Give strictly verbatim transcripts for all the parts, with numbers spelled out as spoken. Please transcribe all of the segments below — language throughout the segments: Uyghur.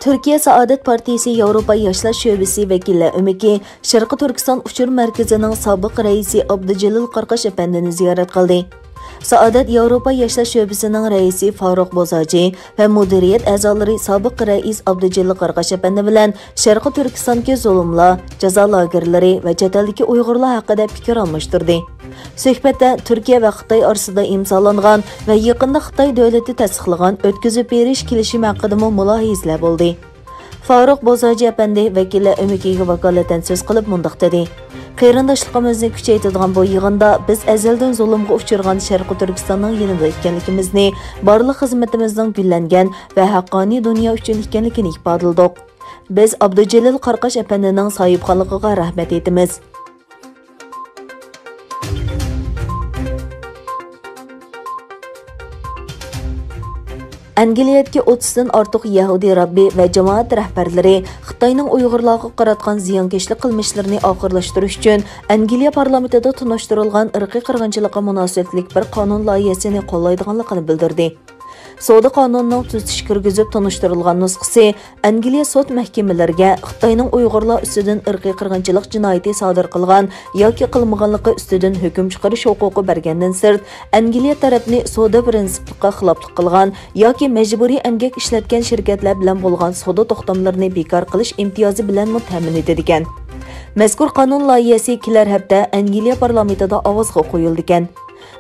تۈركىيە سائادەت پارتىيىسى ياۋروپا ياشلار شۆبىسى ۋەكىللەر ئۆمىكى شەرقىي تۈركىستان ئۇچۇر مەركىزىنىڭ سابىق رەئىسى ئابدۇجېلىل قاراقاش ئەپەندىنى زىيارەت قىلدى. سائادەت ياۋروپا ياشلار شۆبىسىنىڭ رەئىسى فاروق بوزاجى ۋە مۇدىرىيەت ئەزالىرى سابىق رەئىس ئابدۇجېلىل قاراقاش ئەپەندى بىلەن شەرقىي تۈركىستاندىكى زۇلۇملار، جازا لاگېرلىرى ۋە چەت ئەلدىكى ئۇيغۇرلار ھەققىدە پىكىر ئالماشتۇردى. سۆھبەتتە تۈركىيە ۋە خىتاي ئارىسىدا ئىمزالانغان ۋە يېقىندا خىتاي دۆلىتى تەستىقلىغان ئۆتكۈزۈپ بېرىش كېلىشىمى ھەققىدىمۇ مۇلاھىزىلەر بولدى. فاروق بوزاجى ئەپەندى ۋەكىللەر ئۆمىكىگە ۋاكالىتەن سۆز قىلىپ مۇنداق دېدى: قېرىنداشلىقىمىزنى كۈچەيتىدىغان بۇ يىغىندا بىز ئەزەلدىن زۇلۇمغا ئۇچرىغان شەرقىي تۈركىستاننىڭ يېنىدا ئىكەنلىكىمىزنى، بارلىق خىزمىتىمىزنىڭ گۈللەنگەن ۋە ھەققانىي دۇنيا ئۈچۈن ئىكەنلىكىنى ئىپادىلىدۇق. بىز ئابدۇجېلىل قاراقاش ئەپەندىنىڭ ساھىبخانلىقىغا رەھمەت ئېيتىمىز. ئەنگلىيەدىكى ئوتتۇزدىن ئارتۇق يەھۇدىي رەببى ۋە جامائەت رەھبەرلىرى خىتاينىڭ ئۇيغۇرلارغا قاراتقان زىيانكەشلىك قىلمىشلىرىنى ئاخىرلاشتۇرۇش ئۈچۈن ئەنگلىيە پارلامېنتىدا تونۇشتۇرۇلغان ئىرقىي قىرغىنچىلىققا مۇناسىۋەتلىك بىر قانۇن لايىھەسىنى قوللايدىغانلىقىنى بىلدۈردى. سودا قانۇنىنىڭ تۈزىتىش كىرگۈزۈپ تونۇشتۇرۇلغان نۇسخىسى ئەنگلىيە سوت مەھكىمىلىرىگە خىتاينىڭ ئۇيغۇرلار ئۈستىدىن ئىرقىي قىرغىنچىلىق جىنايىتى سادىر قىلغان ياكى قىلمىغانلىقى ئۈستىدىن ھۆكۈم چىقىرىش ھوقۇقى بەرگەندىن سىرت، ئەنگلىيە تەرەپنى سودا پىرىنسىپلىققا خىلاپلىق قىلغان ياكى مەجبۇرىي ئەمگەك ئىشلەتكەن شىركەتلەر بىلەن بولغان سودا توختاملىرىنى بىكار قىلىش ئىمتىيازى بىلەنمۇ تەمىن ئېتىدىكەن. مەزكۇر قانۇن لايىھەسى كېلەر ھەپتە ئەنگلىيە پارلامېنتىدا ئاۋازغا قويۇلىدىكەن.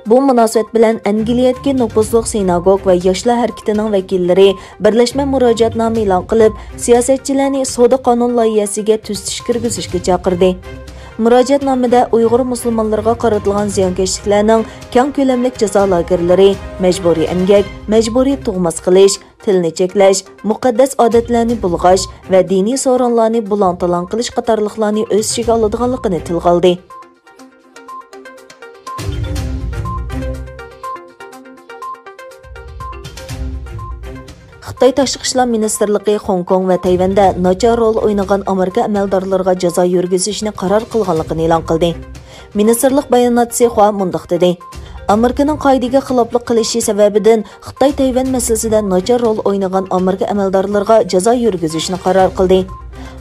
بۇ مۇناسىۋەت بىلەن ئەنگلىيەدىكى نوپۇزلۇق سىناگوگ ۋە ياشلار ھەرىكىتىنىڭ ۋەكىللىرى بىرلەشمە مۇراجىئەتنامە ئېلان قىلىپ، سىياسەتچىلەرنى سودا قانۇن لايىھەسىگە تۈزىتىش كىرگۈزۈشكە چاقىردى. مۇراجىئەتنامىدە ئۇيغۇر مۇسۇلمانلىرىغا قارىتىلغان زىيانكەشلىكلەرنىڭ كەڭ كۆلەملىك جازا لاگېرلىرى، مەجبۇرىي ئەمگەك، مەجبۇرىي تۇغماس قىلىش، تىلنى چەكلەش، مۇقەددەس ئادەتلەرنى بۇلغاش ۋە دىنىي سورۇنلارنى بۇلاڭ-تالاڭ قىلىش قاتارلىقلارنى ئۆز ئىچىگە ئالىدىغانلىقىنى تىلغا ئالدى. خىتاي تاشقى ئىشلار مىنىستىرلىقى خوڭكوڭ ۋە تەيۋەندە ناچار رول ئوينىغان ئامېرىكا ئەمەلدارلىرىغا جازا يۈرگۈزۈشنى قارار قىلغانلىقىنى ئېلان قىلدى. مىنىستىرلىق باياناتچىسى خۇا مۇنداق دېدى: ئامېرىكىنىڭ قائىدىگە خىلاپلىق قىلىشى سەۋەبىدىن خىتاي تەيۋەن مەسىلىسىدە ناچار رول ئوينىغان ئامېرىكا ئەمەلدارلىرىغا جازا يۈرگۈزۈشنى قارار قىلدى.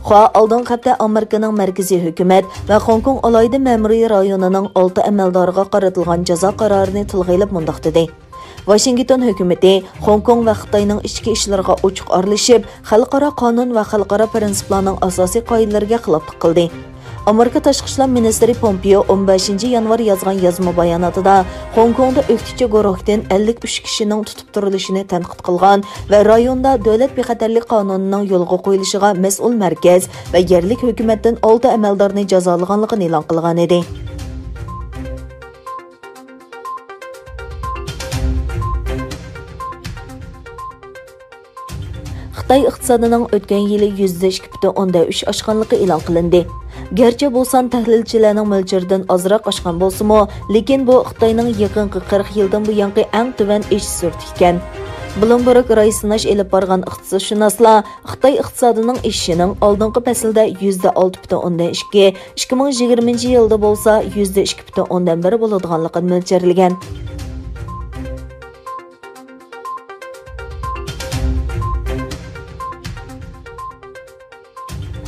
خۇا ئالدىنقى ھەپتە ئامېرىكىنىڭ مەركىزىي ھۆكۈمەت ۋە خوڭكوڭ ئالاھىدە مەمۇرىي رايونىنىڭ ئالتە ئەمەلدارىغا قارىتىلغان جازا قارارىنى تىلغا ئېلىپ مۇنداق دېدى: ۋاشىنگتون ھۆكۈمىتى خوڭكوڭ ۋە خىتاينىڭ ئىچكى ئىشلىرىغا ئوچۇق ئارىلىشىپ، خەلقئارا قانۇن ۋە خەلقئارا پىرىنسىپلارنىڭ ئاساسىي قائىدىلىرىگە خىلاپلىق قىلدى. ئامېرىكا تاشقى ئىشلار مىنىستىرى پومپېئو ئون بەشىنچى يانۋار يازغان يازما باياناتىدا خوڭكوڭدا ئۆكتىچى گۇرۇھتىن ئەللىك ئۈچ كىشىنىڭ تۇتۇپ تۇرۇلۇشىنى تەنقىد قىلغان ۋە رايوندا دۆلەت بىخەتەرلىك قانۇنىنىڭ يولغا قويۇلۇشىغا مەسئۇل مەركەز ۋە يەرلىك ھۆكۈمەتتىن ئالتە ئەمەلدارنى جازالىغانلىقىنى ئېلان قىلغانىدى. خىتاي ئىقتىسادىنىڭ ئۆتكەن يىلى يۈزدە ئىككى پۈتۈن ئوندىن ئۈچ ئاشقانلىقى ئېلان قىلىندى. گەرچە بۇ سان تەھلىلچىلەرنىڭ مۆلچىرىدىن ئازراق ئاشقان بولسىمۇ، لېكىن بۇ خىتاينىڭ يېقىنقى قىرىق يىلدىن بۇيانقى ئەڭ تۆۋەن ئېشىش سۈرئىتى ئىكەن. بلومبېرگ راي سىناش ئېلىپ بارغان ئىقتىسادشۇناسلار خىتاي ئىقتىسادىنىڭ ئېشىشىنىڭ ئالدىنقى پەسىلدە يۈزدە ئالتە پۈتۈن ئوندىن ئىككى، ئىككى مىڭ يىگىرمىنچى يىلدا بولسا يۈزدە ئىككى پۈتۈن ئوندىن بىر بولىدىغانلىقىنى مۆلچەرلىگەن.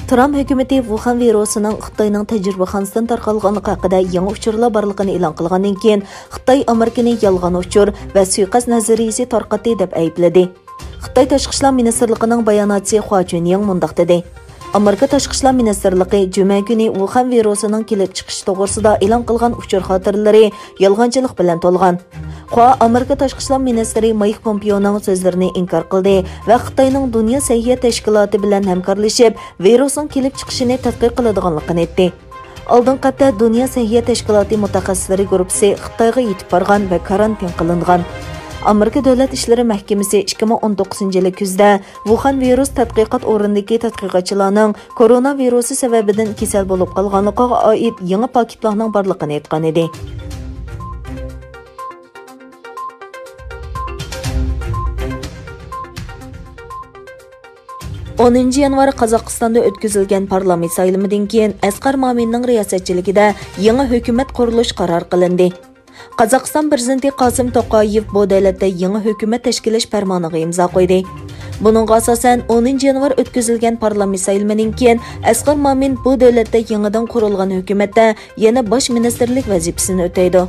ترامپ ھۆكۈمىتى ۋۇخەن ۋىرۇسىنىڭ خىتاينىڭ تەجرىبىخانىسىدىن تارقالغانلىقى ھەققىدە يېڭى ئۇچۇرلار بارلىقىنى ئېلان قىلغاندىن كېيىن، خىتاي ئامېرىكىنى يالغان ئۇچۇر ۋە سۇيىقەست نەزەرىيىسى تارقاتتى دەپ ئەيىبلىدى. خىتاي تاشقى ئىشلار مىنىستىرلىقىنىڭ باياناتچىسى خۇا چۈنيىڭ مۇنداق دېدى: ئامېرىكا تاشقى ئىشلار مىنىستىرلىقى جۈمە كۈنى ۋۇخەن ۋىرۇسىنىڭ كېلىپ چىقىشى توغرىسىدا ئېلان قىلغان ئۇچۇر خاتىرىلىرى يالغانچىلىق بىلەن تولغان. خۇا ئامېرىكا تاشقى ئىشلار مىنىستىرى مايك پومپېئونىڭ سۆزلىرىنى ئىنكار قىلدى ۋە خىتاينىڭ دۇنيا سەھىيە تەشكىلاتى بىلەن ھەمكارلىشىپ، ۋىرۇسنىڭ كېلىپ چىقىشىنى تەتقىق قىلىدىغانلىقىنى ئېيتتى. ئالدىنقى ھەپتە دۇنيا سەھىيە تەشكىلاتى مۇتەخەسسىسلىرى گۇرۇپپىسى خىتايغا يېتىپ بارغان ۋە كارانتىن قىلىنغان. ئامېرىكا دۆلەت ئىشلىرى مەھكىمىسى ئىككى مىڭ ئون توققۇزىنچى يىلى كۈزدە ۋۇخەن ۋىرۇس تەتقىقات ئورنىدىكى تەتقىقاتچىلارنىڭ كورونا ۋىرۇسى سەۋەبىدىن كېسەل بولۇپ قالغانلىقىغا ئائىت يېڭى پاكىتلارنىڭ بارلىقىنى ئېيتقانىدى. ئونىنچى يانۋار قازاقىستاندا ئۆتكۈزۈلگەن پارلامېنت سايلىمىدىن كېيىن، ئەسقەر مامىننىڭ رىياسەتچىلىكىدە يېڭى ھۆكۈمەت قۇرۇلۇش قارار قىلىندى. قازاقىستان پىرېزىدېنتى قاسىم توقايېۋ بۇ دۆلەتتە يېڭى ھۆكۈمەت تەشكىللەش پەرمانىغا ئىمزا قويدى. بۇنىڭغا ئاساسەن، ئونىنچى يانۋار ئۆتكۈزۈلگەن پارلامېنت سايلىمىدىن كېيىن، ئەسقەر مامىن بۇ دۆلەتتە يېڭىدىن قۇرۇلغان ھۆكۈمەتتە يەنە باش مىنىستىرلىك ۋەزىپىسىنى ئۆتەيدۇ.